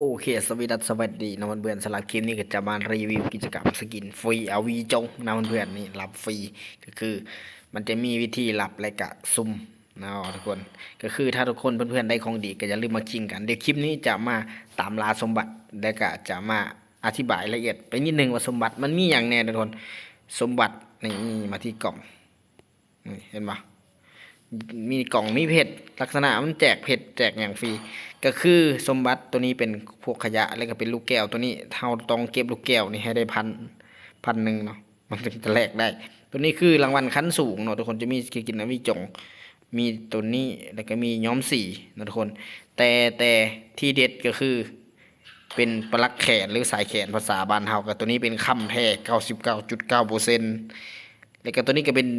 ໂອເຄ ສະຫວັດດີ ສະຫວັດດີເນາະເພື່ອນໆ. ສຳລັບຄລິບນີ້ກໍຈະມາຣີວິວກິດຈະກຳສະກິນຟຣີອາວີຈົງນະເພື່ອນໆ. ນີ້ ຮັບຟຣີ ກໍຄືມັນຈະມີວິທີຮັບ ແລະກະສຸ່ມເນາະທຸກຄົນ. ກໍຄືຖ້າທຸກຄົນເພື່ອນໆໄດ້ຂອງດີ ກໍຢ່າລືມມາຄິງກັນ. ດຽວຄລິບນີ້ຈະມາຕາມລ່າສົມບັດ ແລະກະຈະມາອະທິບາຍລະອຽດໄປນິດໜຶ່ງວ່າສົມບັດມັນມີຫຍັງແດ່ທຸກຄົນ. ສົມບັດນີ້ ມາທີ່ກ່ອງ. ນີ້ເຫັນບໍ່? ມີກ່ອງ ມີເພັດ ລັກສະນະມັນແຈກເພັດແຈກຫຍັງຟຣີ. ກໍຄືສົມບັດໂຕນີ້ເປັນພວກຂະຫຍະ ແລ້ວກໍເປັນລູກແກ້ວ. ໂຕນີ້ເຮົາຕ້ອງເກັບລູກແກ້ວນີ້ໃຫ້ໄດ້ພັນ ພັນໜຶ່ງເນາະ ມັນເຖິງຈະແລກໄດ້. ໂຕນີ້ຄືລາງວັນຂັ້ນສູງເນາະທຸກຄົນ. ຈະມີສະກິນອາວິຈົງ ມີໂຕນີ້ ແລ້ວກໍມີຍ້ອມສີເນາະທຸກຄົນ. ແຕ່ ແຕ່ທີ່ເດັດກໍຄື ເປັນປະຫຼັກແຂນ ຫຼື ສາຍແຂນພາສາບ້ານເຮົາ. ກໍໂຕນີ້ເປັນຄຳແທ້ ເກົ້າສິບເກົ້າຈຸດເກົ້າເປີເຊັນ ແລ້ວກໍໂຕນີ້ກໍເປັນ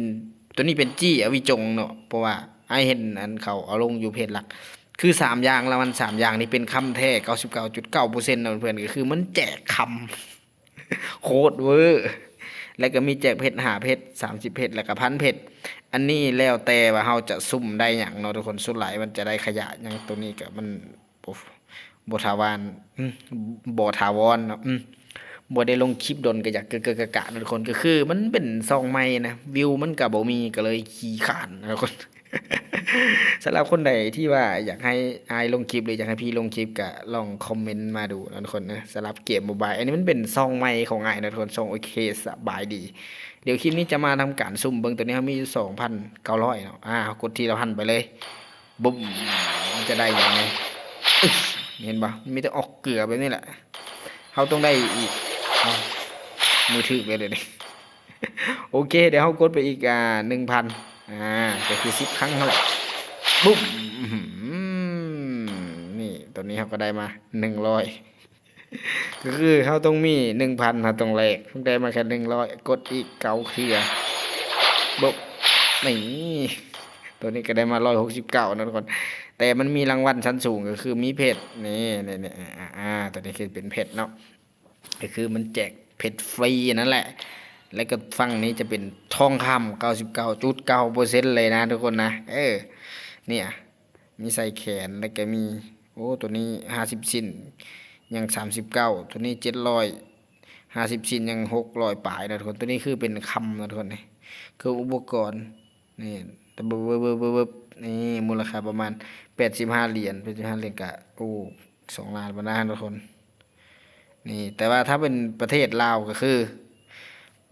ໂຕນີ້ເປັນຈີ້ອາວິຈົງເນາະ ເພາະວ່າອ້າຍເຫັນອັນເຂົາເອົາລົງຢູ່ເພຈຫຼັກ. ຄືສາມຢ່າງລະມັນ ສາມຢ່າງນີ້ເປັນຄຳແທ້ ເກົ້າສິບເກົ້າຈຸດເກົ້າເປີເຊັນເນາະເພື່ອນໆ. ກໍຄືມັນແຈກຄຳ ໂຄດເວີ ແລ້ວກໍມີແຈກເພັດ ຫ້າເພັດ ສາມສິບເພັດ ແລ້ວກໍພັນເພັດ. ອັນນີ້ແລ້ວແຕ່ວ່າເຮົາຈະສຸ່ມໄດ້ຫຍັງເນາະທຸກຄົນ. ສ່ວນຫຼາຍມັນຈະໄດ້ຂະຫຍະຫຍັງ. ໂຕນີ້ກໍມັນ ບໍ່ ບໍ່ຖາວານ ອືມ ບໍ່ຖາວອນເນາະ. ອືມ ບໍ່ໄດ້ລົງຄລິບດົນ ກໍຢາກເກີກໆກະໆເນາະທຸກຄົນ. ກໍຄືມັນເປັນຊ່ອງໃໝ່ນະ ວິວມັນກໍບໍ່ມີ ກໍເລີຍຂີ້ຄ້ານເນາະທຸກຄົນ. ສຳລັບຄົນໃດທີ່ວ່າຢາກໃຫ້ອ້າຍລົງຄລິບ ຫຼື ຢາກໃຫ້ພີ່ລົງຄລິບ ກໍລອງຄອມເມັນມາດູເນາະທຸກຄົນເນາະ. ສຳລັບເກມໂມບາຍ ອັນນີ້ມັນເປັນຊ່ອງໃໝ່ຂອງອ້າຍເນາະທຸກຄົນ ຊ່ອງ ໂອເຄ ສະບາຍດີ. ດຽວຄລິບນີ້ຈະມາທຳການສຸ່ມເບິ່ງ. ໂຕນີ້ເຮົາມີຢູ່ສອງພັນເກົ້າຮ້ອຍເນາະ. ອາ ເຮົາກົດທີລະພັນໄປເລີຍ. ບຸ້ມ ມັນຈະໄດ້ຫຍັງນີ້? ອຶບ ເຫັນບໍ່? ມີແຕ່ອອກເກືອແບບນີ້ແຫຼະ. ເຮົາຕ້ອງໄດ້ອີກ. ເອົ້າ ມືຖືກເລີຍເດນີ້. ໂອເຄ ດຽວເຮົາກົດໄປອີກ ອາ ໜຶ່ງພັນ ອາ ກໍຄືສິບຄັ້ງຫັ້ນແຫຼະ. ບຸ້ມ ອືຫື ນີ້ ຕອນນີ້ເຮົາກໍໄດ້ມາໜຶ່ງຮ້ອຍ. ກໍຄືເຮົາຕ້ອງມີໜຶ່ງພັນ ເຮົາຕ້ອງແລກ ຕ້ອງໄດ້ມາແຄ່ໜຶ່ງຮ້ອຍ. ກົດອີກເກົ້າເທື່ອ. ບຶບ ນີ້ ໂຕນີ້ກໍໄດ້ມາຮ້ອຍຫົກສິບເກົ້າເນາະທຸກຄົນ. ແຕ່ມັນມີລາງວັນຊັ້ນສູງ ກໍຄືມີເພັດ ນີ້ ນີ້ ນີ້ ອາ ອາ ອາ ໂຕນີ້ຄືເປັນເພັດເນາະ ກໍຄືມັນແຈກເພັດຟຣີນັ້ນແຫຼະ. ແລ້ວກໍຝັ່ງນີ້ຈະເປັນທອງຄຳ ເກົ້າສິບເກົ້າຈຸດເກົ້າເປີເຊັນເລີຍນະທຸກຄົນນະ. ເອີ ນີ້ ມີໃສ່ແຂນ ແລ້ວກໍມີ ໂອ້ ໂຕນີ້ຫ້າສິບຊິ້ນ ຍັງສາມສິບເກົ້າ. ໂຕນີ້ເຈັດຮ້ອຍຫ້າສິບຊິ້ນ ຍັງຫົກຮ້ອຍປາຍເນາະທຸກຄົນ. ໂຕນີ້ຄືເປັນຄຳເນາະທຸກຄົນ ນີ້ຄືອຸປະກອນ ນີ້ ນີ້ ມູນລະຄ່າປະມານແປດສິບຫ້າຫຼຽນ ແປດສິບຫ້າຫຼຽນ ກະ ໂອ້ ສອງລ້ານປານນັ້ນທຸກຄົນ. ນີ້ ແຕ່ວ່າຖ້າເປັນປະເທດລາວກໍຄື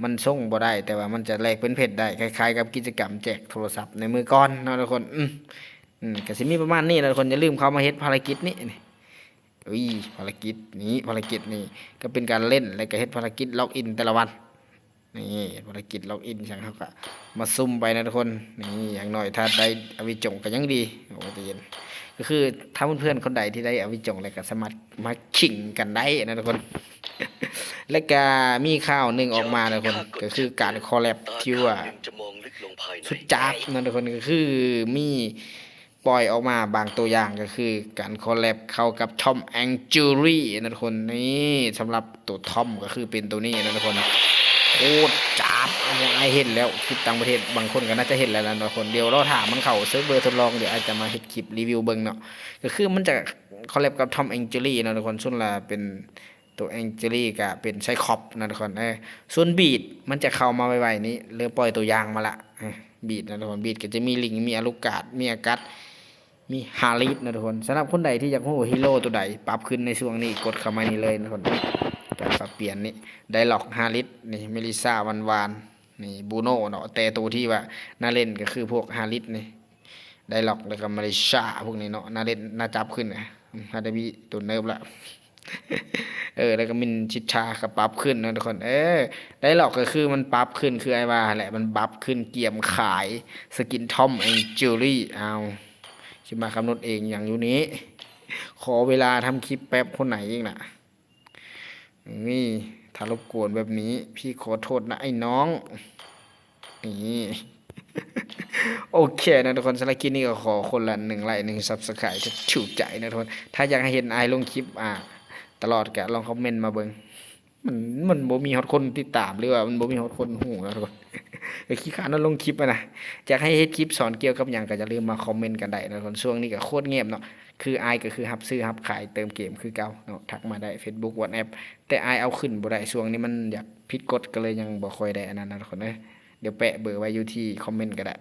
ມັນສົ່ງບໍ່ໄດ້ ແຕ່ວ່າມັນຈະແລກເປັນເພັດໄດ້ ຄ້າຍໆກັບກິດຈະກຳແຈກໂທລະສັບໃນມື້ກ່ອນເນາະທຸກຄົນ. ອືມ ອືມ ກໍຊິມີປະມານນີ້ແຫຼະທຸກຄົນ. ຢ່າລືມເຂົ້າມາເຮັດພາລະກິດນີ້ ນີ້ ອຸ້ຍ ພາລະກິດນີ້ ພາລະກິດນີ້ກໍເປັນການຫຼິ້ນ ແລ້ວກໍເຮັດພາລະກິດລັອກອິນແຕ່ລະວັນ. ນີ້ ພາລະກິດລັອກອິນຫຍັງ ເຮົາກໍມາສຸ່ມໄປນະທຸກຄົນ. ນີ້ ຢ່າງໜ້ອຍຖ້າໄດ້ອາວິຈົງກໍຍັງດີ. ໂອ້ ໃຈເຢັນ ກໍຄືຖ້າເພື່ອນໆຄົນໃດທີ່ໄດ້ອາວິຈົງແລ້ວກໍສາມາດມາຄິງກັນໄດ້ນະທຸກຄົນ. ແລ້ວກໍມີຂ່າວໜຶ່ງອອກມານະທຸກຄົນ ກໍຄືການຄໍແລັບທີ່ວ່າສຸດຈາບນະທຸກຄົນ. ກໍຄືມີ ປ່ອຍອອກມາບາງຕົວຢ່າງ ກໍຄືການຄໍແລັບເຂົ້າກັບ Tom and Jerry ນະທຸກຄົນ. ນີ້ ສຳລັບຕົວ Tom ກໍຄືເປັນຕົວນີ້ນະທຸກຄົນ ໂຄດຈາບ. ອ້າຍເຫັນແລ້ວ ຄລິບຕ່າງປະເທດບາງຄົນກໍໜ້າຈະເຫັນແລ້ວນະທຸກຄົນ. ດຽວລໍຖ້າມັນເຂົ້າເຊີບເວີທົດລອງ ດຽວອາດຈະມາເຮັດຄລິບຣີວິວເບິ່ງເນາະ. ກໍຄືມັນຈະຄໍແລັບກັບ Tom and Jerry ນະທຸກຄົນ ສ່ວນລະເປັນ ຕົວ Jerry ກະເປັນ Cyclops ນະທຸກຄົນ. ເອີ ສ່ວນ Beat ມັນຈະເຂົ້າມາໄວໆນີ້ ເລີ່ມປ່ອຍຕົວຢ່າງມາລະ. ເອີ Beat ນະທຸກຄົນ Beat ກໍຈະມີ Link ມີ Alucard ມີ Aggart ມີ Harit ນະທຸກຄົນ. ສຳລັບຄົນໃດທີ່ຢາກຮູ້ Hero ຕົວໃດປັບຂຶ້ນໃນຊ່ວງນີ້ ກົດເຂົ້າມານີ້ເລີຍນະທຸກຄົນ. ການປັບປ່ຽນນີ້ Dialga Harit ນີ້ Melissa ຫວານໆ ນີ້ Bruno ເນາະ. ແຕ່ໂຕທີ່ວ່າໜ້າຫຼິ້ນກໍຄືພວກ Harit ນີ້ Dialga ແລ້ວກໍ Melissa ພວກນີ້ເນາະ ໜ້າຫຼິ້ນ ໜ້າຈັບຂຶ້ນນະ. ອືມ Hadabi ຕົວເນີບລະ ເອີ ແລ້ວກໍ Minchita ກໍປັບຂຶ້ນເນາະທຸກຄົນ. ເອີ Dialga ກໍຄືມັນປັບຂຶ້ນ ຄືອ້າຍວ່າຫັ້ນແຫຼະ ມັນບັບຂຶ້ນກຽມຂາຍສະກິນ Tom and Jerry. ອ້າວ ຊິມາກຳນົດເອງຫຍັງຢູ່ນີ້ ຂໍເວລາທຳຄລິບແປັບ ຄົນໃດອີກນະ. ນີ້ ຖ້າລົບກວນແບບນີ້ ພີ່ຂໍໂທດນະໄອ້ນ້ອງ. ນີ້ ໂອເຄນະທຸກຄົນ ສຳລັບຄລິບນີ້ກໍຂໍຄົນລະໜຶ່ງໄລຄ໌ ໜຶ່ງ Subscribe ຖ້າຖືກໃຈນະທຸກຄົນ. ຖ້າຢາກໃຫ້ເຫັນອ້າຍລົງຄລິບ ອາ ຕະຫຼອດກໍລອງຄອມເມັນມາເບິ່ງ. ມັນ ມັນບໍ່ມີຮອດຄົນຕິດຕາມ ຫຼືວ່າມັນບໍ່ມີຮອດຄົນຮູ້ນະທຸກຄົນ. ກໍຂີ້ຄ້ານເນາະ ລົງຄລິບຫັ້ນນະ. ຢາກໃຫ້ເຮັດຄລິບສອນກ່ຽວກັບຫຍັງກໍຢ່າລືມມາຄອມເມັນກັນໄດ້ເນາະ. ຊ່ວງນີ້ກໍໂຄດງຽບເນາະ ຄືອ້າຍກໍຄືຮັບຊື້ຮັບຂາຍເຕີມເກມຄືເກົ່າເນາະ. ທັກມາໄດ້ Facebook WhatsApp ແຕ່ອ້າຍເອົາຂຶ້ນບໍ່ໄດ້ ຊ່ວງນີ້ມັນຢາກຜິດກົດ ກໍເລີຍຍັງບໍ່ຄ່ອຍໄດ້ອັນນັ້ນນະທຸກຄົນເອີຍ. ດຽວແປະເບີໄວ້ຢູ່ທີ່ຄອມເມັນກໍໄດ້.